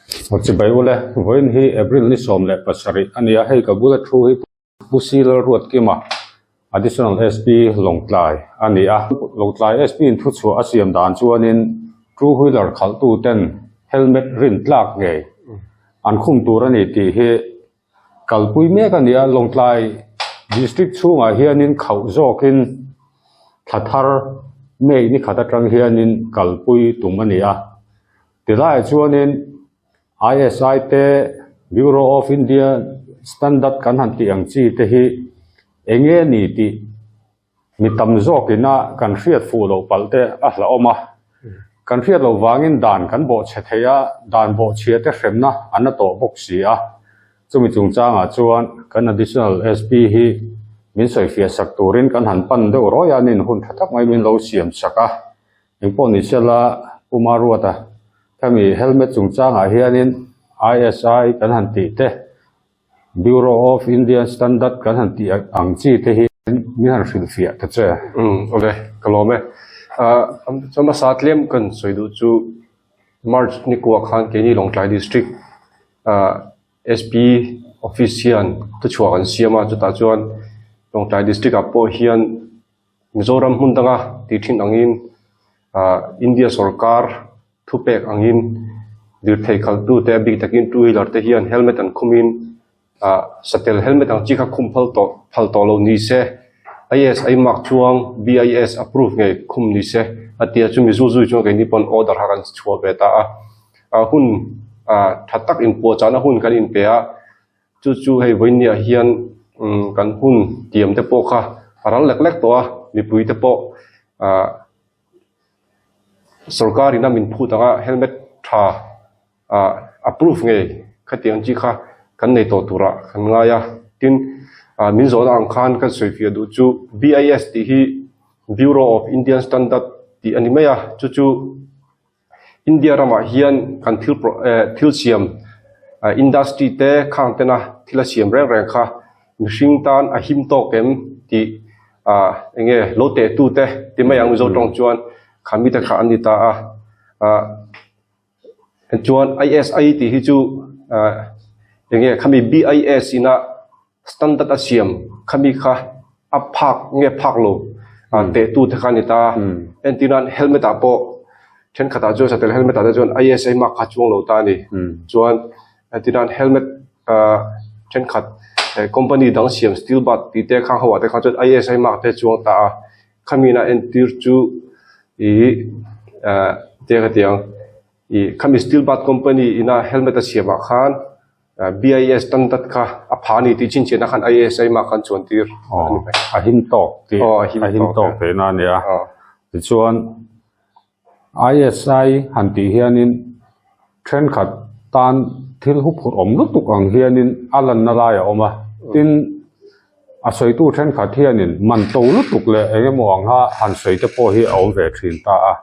Aw chibai ule, vawiin hi April ni 17 a ni a, hei ka bula thu hi Pu C Lalruatkima, Additional SP Lawngtlai a ni a. Lawngtlai SP in thuchhuah a siam dan chuanin two wheeler khalhtu ten helmet rin tlak ngei an khum tur a ni tih hi kalpui mek a ni a. Lawngtlai District chhungah hianin khauh zawkin thla thar May ni khat atang hianin kalpui tum a ni a. Tilaiah chuanin ISI te, Bureau of India Standard kan han tih ang chi te hi eng nge ni tih mi tam zawkina kan hriat fuh loh palh te a hlauhawm a. Kan hriat loh vangin dan kan bawhchhe thei a, dan bawhchhia te hremna an la tawh bawk si a. Chumi chungchangah chuan kan Additional SP hi min sawifiah sak turin kan han pan deuh rawih a, nin hun tha tak mai min lo siam sak a. Engpawh ni sela Pu Maruata khami helmet chungchangah hianin ISI kan han tih te, Bureau of Indian Standard kan han tih ang chi te hi min han hrilhfiah ta che. Umm awle, ka lawm e. Ah chuan hmasa tlem kan sawi duh chu March ni kuah khan keini Lawngtlai District ah SP office hian thuchhuah kan siam a, chutah chuan Lawngtlai District ah pawh hian Mizoram hmun danga tih thin angin ah India sawrkar thupek angin lirthei khalhtute a bik takin two wheeler te hian helmet an khumin ah satel helmet ang chi kha khum phal tawh phal tawh lo ni se ISI mark chuang BIS approve ngei khum ni se a tia chumi zu zui chuan keini pawn order kha kan chhuah ve ta a ah hun ah tha tak inpuahchahna hun kan inpe a. Chu chu hei vawinia hian umm kan hun tiam te pawh kha a ral lek lek tawh a, mipui te pawh ah sorkar in a min phut ang a helmet tha ah approve ngei khatiang chi kha kan nei tawh turah kan ngai a, tin ah min zawhna ang khan kan sawifiah duh chu B_I_S tih hi Bureau of Indian Standard tih a ni mai a, chu chu. India ramah hian kan thil eh thil siam ah industry te khang tena thil a siam reng reng kha mihring tan a him tawk em tih ah eng nge lo teh tu te ti mai ang Mizo tawng chuan kha mite kha an ni ta a ah chuan I_S_I tih hi chu ah eng nge khami B_I_S ina Standard a siam khami kha a phak nge phak lo teh tu te kha a ni ta. Entir nan helmet ah pawh thenkhat ah chuan satel helmet ah te chuan ISI mark kha chuang lo ta a ni. Chuan entir nan helmet thenkhat company dang siam steel bar tih te khang ho ah te khan chuan ISI mark te chuang ta a. Khami na entir chu ih te ka ti ang ih khami steel bar company ina helmet a siam ah khan. BIS standard kha a pha a ni tih chhinchhiahna khan ISI mah khan chuan tir a ni mai. A him tawk tih a him tawk theihna a ni a. Tichuan ISI han tih hianin thenkhat tan thil huphurh awm lutuk ang hianin a lanna lai a awm a. Tin, a sawitu thenkhat hianin man to lutuk leh eng emaw ang kha han sawi te pawh hi a awm ve thin ta a.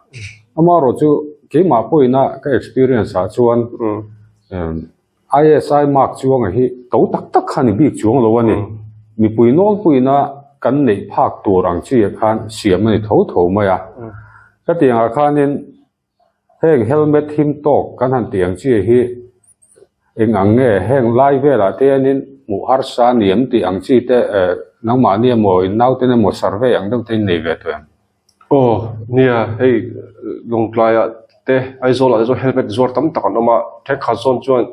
Amaherawhchu keimah pawhina ka experience ah chuan ISI mark chuanga hi to tak tak kha ni bik chuang lo a ni. Mipui nawlpuina kan neih phak tur ang chi ah khan siam a ni tho tho mai a. Hetiangah khanin heng helmet him tawk kan han tih ang chi hi eng ang nge heng lai velah te hianin hmuh harsa a ni em tih ang chi te eh nangmahni emaw in nauten emaw survey ang deuh te in nei ve tawh em? Aw nia hei Lawngtlaiah te Aizawlah te chuan helmet zuar tam tak an awm a thenkhat zawn chuan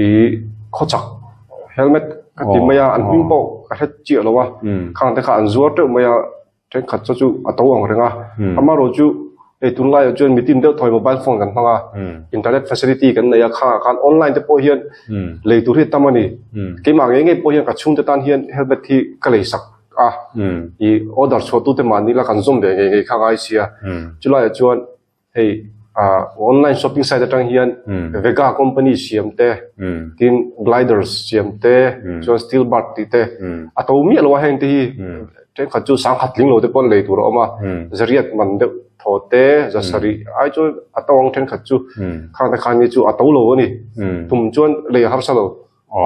ih khawchak helmet ka ti mai a an hming pawh ka hre chiah lo a khang te kha an zuar teuh mai a thenkhat chu chu a to ang reng a amaherawhchu hei tunlaiah chuan mitin deuh thawi mobile phone kan hmang a internet facility kan nei a khangah khan online te pawh hian lei tur hi a tam a ni keimah ngei ngei pawh hian ka chhungte tan hian helmet hi ka lei sak. a i order chhuah tute mahni la kan zawm ve ngei ngei kha ngai sia chulaiah chuan hei ah online shopping site atang hian Vega company siam te tin gliders siam te chuan steel bird tih te a to miah lo a heng te hi thenkhat chu sangkhat tling lo te pawn lei tur a awm a zariat man deuh thaw te zasarih ai chuan a to ang thenkhat chu khang te khan hi chu a to lo a ni tum chuan lei a harsa lo.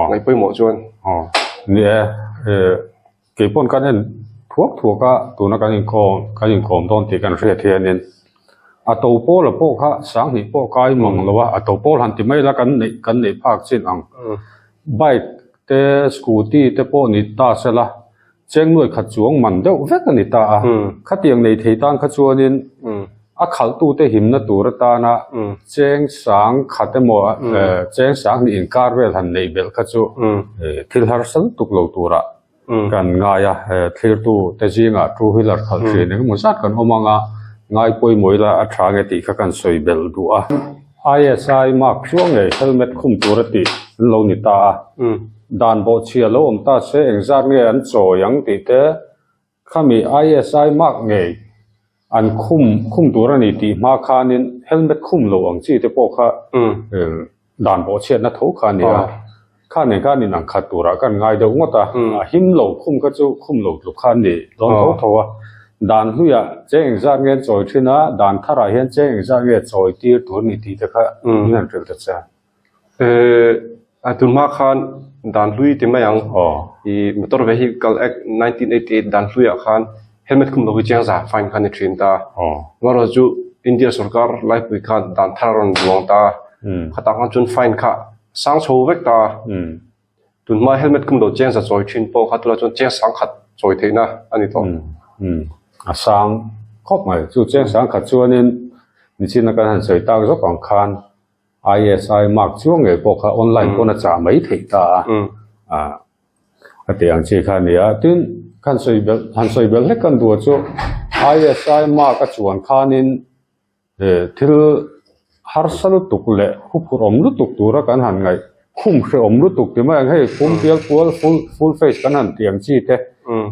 Ngaih pawimawh chuan. Aw ni e, kei pawn kan en thuak thuak a, tuna kan inkawm kan inkawm dawn tih kan hriat hianin. A to pawl a pawh kha sanghnih pawh kai mang lo a, a to pawl han ti mai la kan neih kan neih phak chin ang. Bike te scooty te pawh ni ta sela cheng nuai khat chuang man deuh vek a ni ta a. Khatiang nei thei tan kha chuanin a khalhtute himna tur atana cheng sang khat emaw cheng sanghnih inkar vel han neih belh kha chu thil harsa lutuk lo turah Kan ngai a, thlirtu te zingah two wheeler khalh thin engemaw zat kan awm ang a, ngai pawimawh ila a tha nge tih kha kan sawi belh duh a. ISI mark chuang ngei helmet khum tur a tih an lo ni ta a, dan bawhchhia lo awm ta se engzat nge an chawi ang tih te khami ISI mark ngei an khum khum tur a ni tih hma khanin helmet khum lo ang chi te pawh kha dan bawhchhiatna tho kha a ni a, kha nen khan inang khat turah kan ngai deuh ngawt a, a him lo khum kha chu khum lo tluk kha a ni dawn tho tho a, dan hluiah cheng engzat nge an chawi thin a, dan tharah hian cheng engzat nge chawi tir tur a ni tih te kha min han hrilh ta che. A tun hma khan dan hlui ti mai ang. I motor vehicle act 1988 dan hluiah khan helmet khum lo hi chiang za fine kha ni thin ta. Amaherawhchu chu India sorkar laipui khan dan thar a rawn buang ta. Khatah khan chuan fine kha sang chho vek ta. Tun hma helmet khum lo chiang za chawi thin pawh kha tunah chuan chiang sang khat chawi theihna a ni tawh. A sang khawp mai. Chu chiang sang khat chuanin nichina kan han sawi tak zawk ang khan ISI mark chuang ngei pawh kha online pawn a chah mai theih ta a, ah a tih ang chi kha a ni a. Tin, khan sawi belh han sawi belh hlek kan duh chu ISI mark a chuan khanin eh thil harsa lutuk leh huphurh awm lutuk tura kan han ngaih khum hrehawm lutuk ti mai ang hei pum pial kual full full face kan han tih ang chi te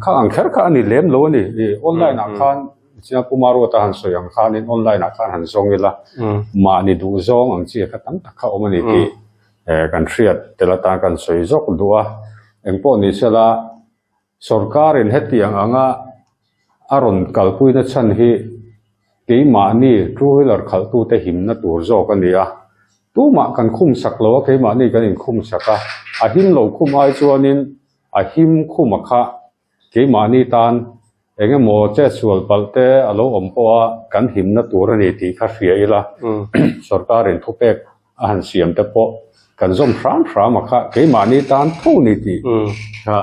kha ang kher kha a ni lem lo a ni. Ih online ah khan Chiang Puma Ruata han sawi ang khanin online ah khan han zawng ila, mahni duh zawng ang chi kha tam tak kha awm a ni tih kan hriat tel atan kan sawi zawk duh a. Engpawh ni sela, sorkarin hetiang anga a rawn kalpuina chhan hi keimahni two wheeler khalhtute himna tur zawk a ni a. Tumah kan khum sak lo a, keimahni kan inkhum sak a. A him lo khum ai chuanin a him khuma kha Keimahni tan eng emaw chetsual palh te a lo awm pawh a kan himna tur a ni tih kha hria ila, sorkarin thupek a han siam te pawh kan zawm hram hram a kha keimahni tan tho ni tih kha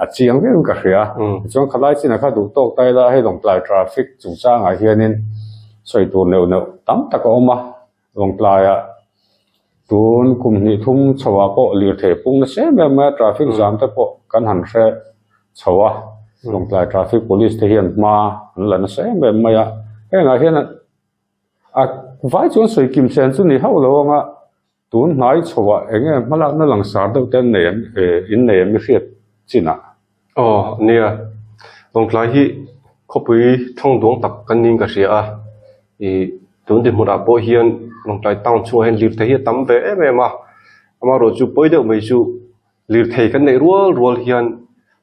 a chiang viau in ka hria. Tichuan khalai chinah kha duh tawk ta ila hei Lawngtlai traffic chungchangah hianin sawi tur neuh neuh tam tak a awm a. Lawngtlaiah tun kum hnih thum chhoah pawh lirthei pung nasa em em mai a, traffic jam te pawh kan han hre chho a, Lawngtlai traffic police te hian hma an la nasa em em mai a, hengah hian a vai chuan sawi kim sen chu ni hauh lo ang a, tun hnai chhoah eng nge hmalakna langsar deuh te an nei em in nei em i hriat chinah. Aw nia, Lawngtlai hi khawpui thangduang tak kan niin ka hria a, ih tun dinhmunah pawh hian Lawngtlai town chhungah hian lirthei hi a tam ve em em a, amaherawh chu pawi deuh mai chu lirthei kan neih rual rual hian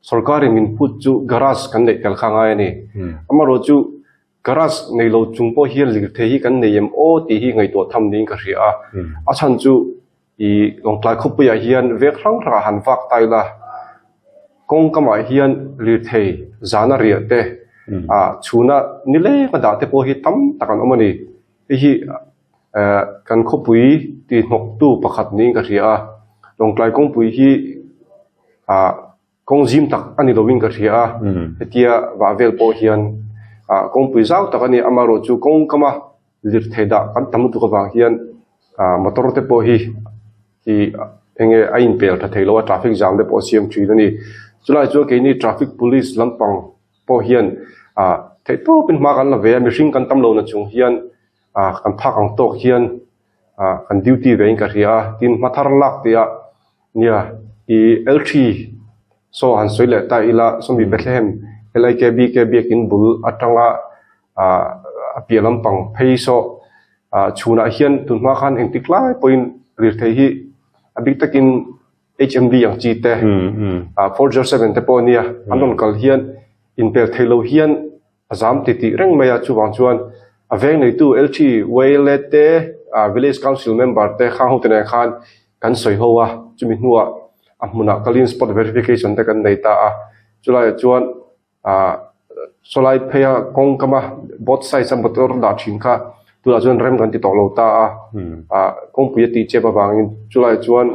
sorkarin min phut chu garage kan neih tel kha a ngai a ni, amaherawh chu garage nei lo chung pawh hian lirthei hi kan nei em aw tih hi ngaihtuah tham niin ka hria a, a chhan chu Ih Lawngtlai khawpuiah hian vek hrang hrangah han vak ta ila, kawng kamah hian lirthei zana riah te, ah chhuna nileng a dah te pawh hi tam tak an awm a ni. Hei hi eh kan khawpui ti hnawktu pakhat niin ka hria a, Lawngtlai kawngpui hi ah kawng zim tak a ni lovin ka hria a, hetia vah vel pawh hian ah kawngpui zau tak a ni, amaherawhchu kawng kama lirthei dah kan tam lutuk avang hian ah motor te pawh hi ih eng nge a inpel tha thei lo a traffic jam te pawh a siam thin a ni chulai chuan keini traffic police lampang pawh hian ah theih tawpin hma kan la ve a mihring kan tam lo na chung hian ah kan phak ang tawk hian ah kan duty ve in ka hria a tin hma thar lak tih ah nia ih L three saw han sawi leh ta ila sawmi Bethlehem L_I_K_B_K biakin bul atanga ah a piah lampang phei saw ah chhunah hian tunhma khan engtik lai pawhin lirthei hi a bik takin H_M_V ang chi te ah 407 te pawh a nia an rawn kal hian inpel thei lo hian a zam ti tih reng mai a chuvang chuan a veng neitu L_T Wale te ah village council member te khang ho te nen khan kan sawi ho a chumi hnuah a hmunah kalin spot verification te kan nei ta a chulaiah chuan ah sawlai pheia kawng kama both sides a motor dah thin kha. Tunah chuan rem kan ti tawh lo ta a, ah kawngpui a tih chep avangin chulaiah chuan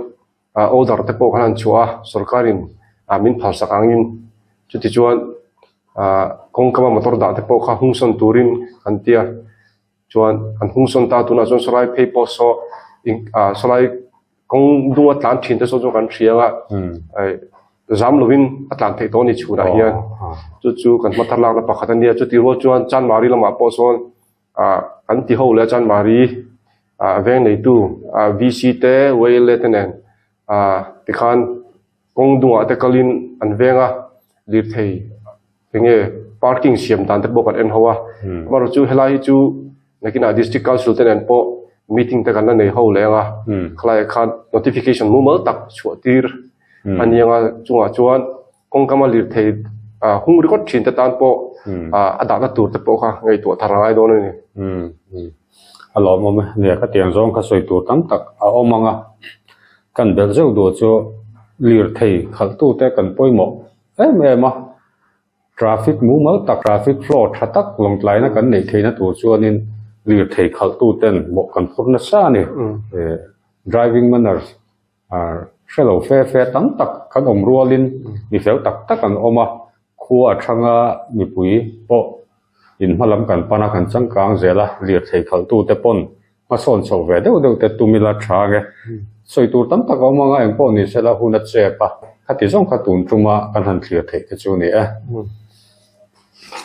ah order te pawh kan han chhuah a, sorkarin ah min phalsak angin chuti chuan ah kawngkama motor dah te pawh kha hungsawn turin an ti a, chuan an hungsawn ta a tunah chuan sawlai phei pawh saw ing ah sawlai kawng dunga tlan thin te saw chu kan hria a zam lovin a tlan theih tawh a ni chhunah hian chu chu kan hma thar lakna pakhat a nia chutih rual chuan Chanmari lamah pawh sawn ah kan ti ho leh a Chanmari ah veng neitu ah VC te YLA te nen ah tikhan kawng dungah te kalin an veng a lirthei enge parking siam dan te pawh kan en ho a amaherawh chu helai hi chu nakinah district council te nen pawh meeting te kan la nei ho leh ang a khalaiah khan notification mumal tak chhuah tir a ni ang a chungah chuan kawngkam a lirthei ah hung ringawt thin te tan pawh ah a dahna tur te pawh kha ngaihtuah thar a ngai dawn a ni. A lawmawm e, nia ka tiang zawng kha sawi tur tam tak a awm ang a, kan belh zeuh duh chu lirthei khalhtute kan pawimawh em em a, traffic mumal tak, traffic flow tha tak lawngtlaina kan neih theihna tur chuanin lirthei khalhtuten mawh kan phur nasa a ni. Driving manners hre lo fe fe tam tak kan awm rualin mi fel tak tak an awm a, khua a thanga mipui pawh in hma lam kan pan a, kan changkang zel a, lirthei khalhtute pawn Hmasawn chho ve deuh deuh te tum ila tha ange. Sawi tur tam tak a awm anga engpawh ni sela hun a chep a, khati zawng kha tun tuma kan han thlir theih te chu a ni e.